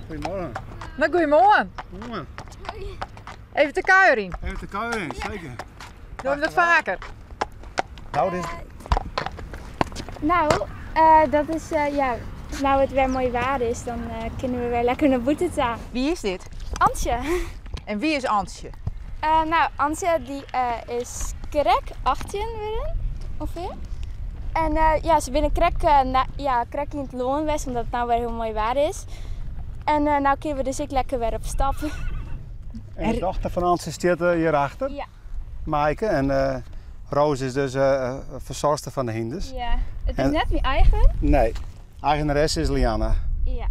Goedemorgen. Nou, goeiemoarn. Goeiemoarn. Even te kuierjen. Even te kuierjen, zeker. Doen we dat vaker? Nou, dit... Nou, dat is, ja, nou het weer mooi waar is, dan kunnen we weer lekker naar buiten ta. Wie is dit? Antje. En wie is Antje? Nou, Antje die is krek 18 worden, ongeveer. En ja, ze binnen krek, na, ja, krek in het Loonwest, omdat het nou weer heel mooi waar is. En nou kunnen we dus ook lekker weer op stap. En de dochter van Antje zit hierachter. Ja. Maaike. En Roos is dus verzorgster van de hinders. Ja, het is En net mijn eigen. Nee, eigenares is Lianne. Ja.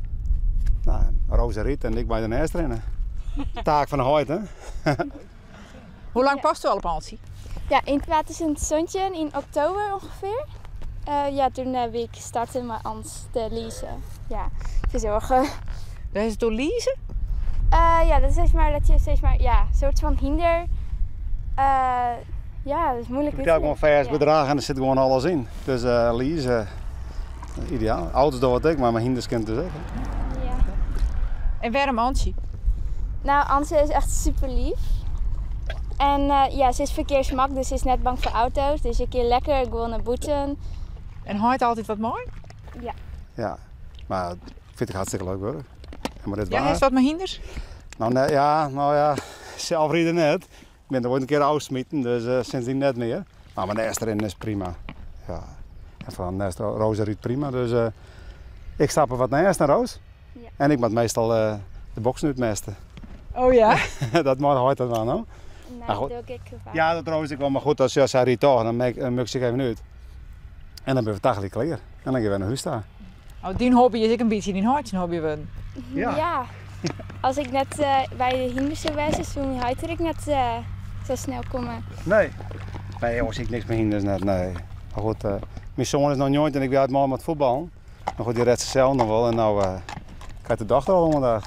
Nou, Roos riet en ik bij de nest rennen. Taak van de huid, hè? Hoe lang Ja. past u al op Antje? Ja, in 2017, in oktober ongeveer. Ja, toen heb ik startte met Ans te leasen. Ja, verzorgen. Dat is het door leasen? Ja, dat is zeg maar dat je steeds maar, ja, een soort van hinder. Ja, dat is moeilijk Je betaalt uit te gewoon vers leggen. bedrag en er zit gewoon alles in. Dus leasen, ideaal. Auto's doen wat ik, maar mijn hinders kent dus ook. Ja. En waarom Antje? Nou, Antje is echt super lief. En ja, ze is verkeersmak, dus ze is net bang voor auto's. Dus je kan lekker gewoon naar boeten. En haalt altijd wat mooi? Ja. Ja, maar ik vind het hartstikke leuk hoor. En maar dit Ja, waar. is wat met hinders? Nou, nee, ja, nou ja, zelf rieden net. Ik ben er ooit een keer afgesmieten, dus sindsdien net meer. Maar mijn eerste erin is prima. Ja. En van Nest, Roos riet prima, dus ik stap er wat naar naar Roos. Ja. En ik moet meestal de box uitmesten. Oh ja? Dat mag hoort dat wel, nou. Nou, Maar goed. dat doe ik vaak. Ja, dat roos ik wel, maar goed, als je zij riet toch, dan muk ik even uit. En dan ben ik tagelijk klaar. En dan ga je weer naar huis daar. Oh, die hobby is ik een beetje die hartje hobby worden. Ja. Ja. Als ik net bij de hinders zou wezen, toen had ik net zo snel komen. Nee. Nee, jongens, ik niks met hinders net, nee. Maar goed, mijn zoon is nog nooit en ik ben uit met voetballen. Maar goed, die redt zichzelf nog wel en nou krijgt de dochter al onderdag.